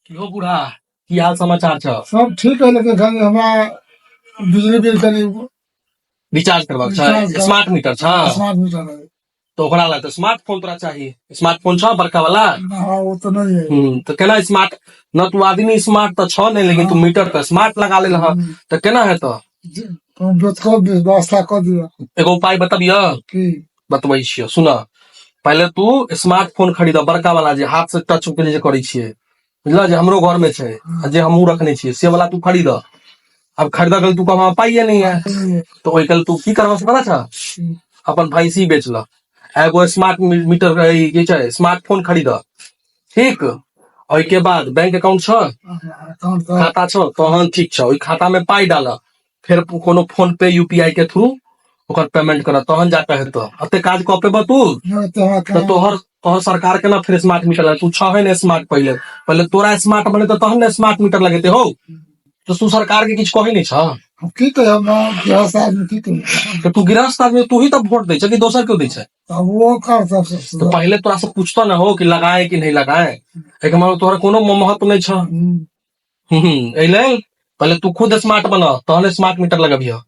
की हो बूढ़ा, की हाल समाचार छ? सब ठीक है, लेकिन कनि हमरा बिजली बिल कनि रिचार्ज करबाक छै। रिचार्ज कर- स्मार्ट मीटर छ? स्मार्ट मीटर है। तऽ ओकरा लए तऽ स्मार्टफोन तोरा चाही। स्मार्टफोन छ बड़का वाला? हाँ, वो तो नहीं है। तऽ केना स्मार्ट न? तू आदमी स्मार्ट तऽ छ नहि, लेकिन तू मीटर तऽ स्मार्ट लगा लेल ह। तऽ केना हेतऽ? हम कऽ व्यवस्था कऽ दिअ। एगो उपाय बतबियऽ? की? बतबै छियौ, सुन। पहिले तू स्मार्टफोन खरीद, बड़का वाला जे हाथ से टच के जे करै छियै, बुझल? जे हमरो घर में छै आ जे हमहूँ रखने छियै, से वाला तू खरीद। आब खरीदऽ के लेल तू कहबह पाइए नहीं है, तऽ ओहिके लेल तू की करबह से पता छ? अपन भैंसी बेच लऽ, एगो स्मार्ट मीटर की छै, स्मार्टफोन खरीद, ठीक? ओहिके बाद बैंक अकाउंट छ? अकाउंट तऽ खाता छौ? तहन ठीक छौ। ओहि खाता में पाइ डाल, फेर कोनो फोन पे, यूपीआई के थ्रू ओकर पेमेंट कर, तहन जाके हेतौ। एते काज कऽ पेबह तू? नहि, तऽ हमरा तऽ तोहर तोहर सरकार केना फेर स्मार्ट मीटर लगे? तू छहे ने स्मार्ट। पहिले पहिले तोरा स्मार्ट बनेतौ, तहन ने स्मार्ट मीटर लगेते हो। तऽ तू सरकार के किछु कहै नहि छ? हम की कहियै? हम गृहस्थ आदमी, की कहियै? तऽ तू गृहस्थ आदमी, तू ही तऽ वोट दै छ कि दोसर क्यों दै छै? तब वो कर सब। तऽ पहिले तोरा से पूछतो ने हो कि लगाए कि नहीं लगाए। एहिके मतलब तोहर कोनो महत्व नहि छ। एहि लेल पहिले तू खुद स्मार्ट बन, तहन स्मार्ट मीटर लगबिह।